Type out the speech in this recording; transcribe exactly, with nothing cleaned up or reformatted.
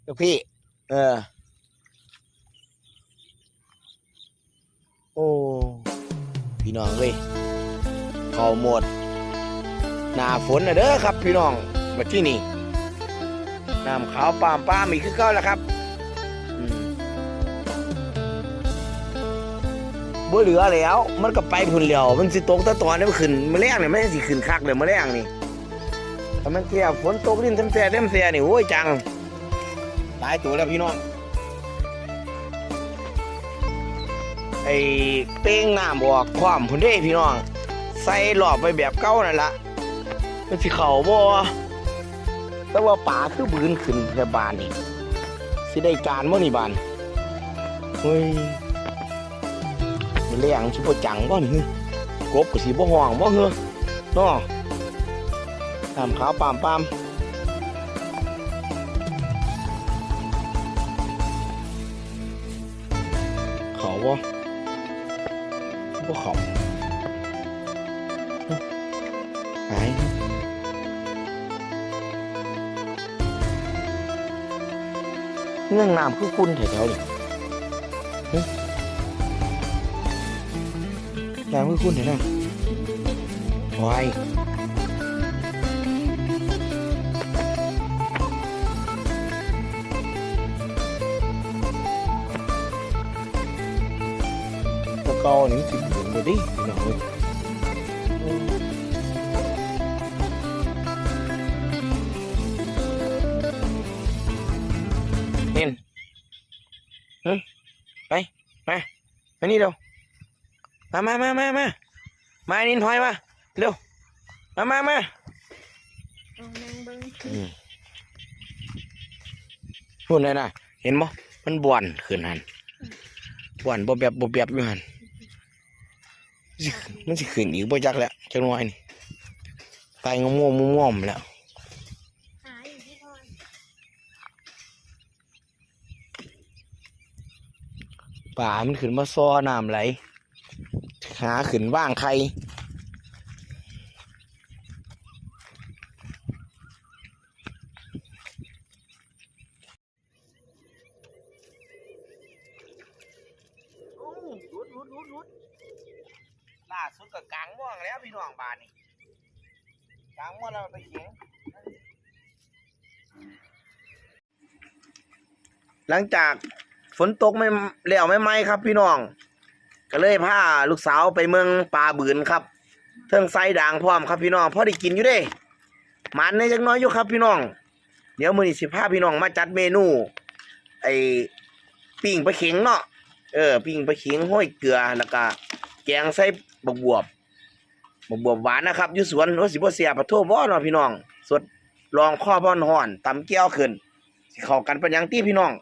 ลูกพี่ เออ โอ้ พี่น้องเอ้ย เข้าหมด หน้าฝนน่ะเด้อครับพี่น้อง บัดที่นี่ น้ำขาวปามปามอีกคือเก่าแล้วครับ อืม บ่เหลือแล้ว มันก็ไปพุ่นแล้ว มันสิตกแต่ตอนนี้มันขึ้น มื้อแลงนี่มันสิขึ้นคักเลย มื้อแลงนี่ ถ้ามันแก่ฝนตกลิ้นแท้ๆแท้ๆนี่ โอ้ย จัง หลายตัวแล้วพี่น้อง ไอ้เป้งน้ำออกพร้อมพุ่นเด้พี่น้อง ใส่รอบไปแบบเก่านั่นละ มันสิเข้าบ่ แต่ว่าปลาคือบืนขึ้นแต่บาดนี่ สิได้การบ่นี่บาด เฮ้ย มื้อแลงสิบ่จังบ่นี่ กบก็สิบ่ฮ้องบ่เหรอ เนาะ น้ำขาวปามปาม เข้าบ่ บ่เข้า หาย เรื่องน้ำคือขุ่นแถวๆนี่ หึ น้ำคือขุ่นแถวนั้น โอ้ย ตัวเก่านี่มันสิหมุนบ่ติพี่น้องเอ้ย เห็น หึ ไป มา มานี่เร็ว มา มา มา มา มา มา นินถอยมา เร็ว มา มา มา เอานั่งเบิ่ง อืม พูดเลยนะ เห็นบ่ มันบ่อนขึ้นหั่น บ่อนบ่แบบบ่แบบอยู่หั่น มันสิ มันสิขึ้นอีกบ่จักแล้ว จักหน่อยนี่ ไต่งอมๆๆแล้ว หาอยู่ที่นอน ปลามันขึ้นมาซอน้ำไหล หาขึ้นวางไข่ โอ้ หลุด หลุด หลุด หลุด ล่าสุดก็กลางม่วงแล้วพี่น้อง บาดนี่ กลางม่วงแล้วไปเขียง หลังจากฝนตกไม่ แล้วใหม่ๆครับพี่น้อง ก็เลยพาลูกสาวไปเมืองป่าบืนครับ เทิงไซด่างพร้อมครับพี่น้อง พอได้กินอยู่เด้ หมานแหน่จักหน่อยอยู่ครับพี่น้อง เดี๋ยวมื้อนี้สิพาพี่น้องมาจัดเมนู ไอ้ปิ้งปลาเข็งเนาะ เออ ปิ้งปลาเข็งโรยเกลือ แล้วก็แกงใส่บักบวบ บักบวบหวานนะครับ อยู่สวน โอ้ย สิบ่แซ่บปะโทบ่เนาะพี่น้อง สด ลองคอฮ้อนๆ ตำแจ่วขึ้น สิเข้ากันปานหยังติพี่น้อง